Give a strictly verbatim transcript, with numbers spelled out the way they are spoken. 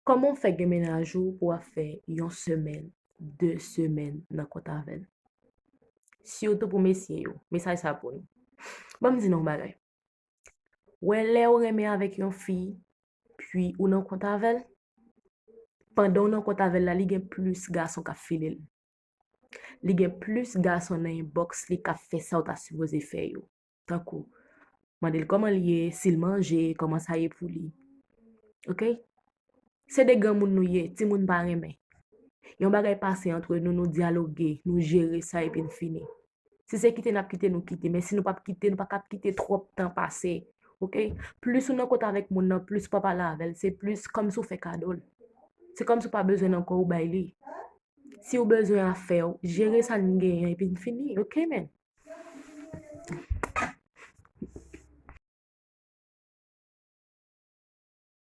Kòman w fè gen mennaj ou pou w ap fè yon semèn, de semèn nan kont avè l? Sitou pou mesye yo, mesaj sa pou nou. Ban m di nou yon bagay. Wè, lè w renmen avèk yon fi, pi ou nan kont avè l, pandan w nan kont avè l la, li gen plis gason k ap file l. Li gen plis gason nan inbox li k ap fè sa w ta sipoze fè yo. Tankou, mande l kòman l ye, si l manje, kòman sa ye pou li. Oke? Se de granmoun nou ye, timoun pa renmen. Yon bagay pase antre nou, nou dyaloge, nou jere sa epi n fini. Si se kite n ap kite, nou kite. Men si nou p ap kite, nou pa ka ap kite twòp tan pase. Oke? Plis ou nan kont avèk moun nan, plis ou pa pale avè l, se plis kòmsi w fè kado l. Se kòmsi w pa bezwen l ankò, ou bay li. Si w bezwen afè w, jere sa n genyen epi n fini. Oke, men.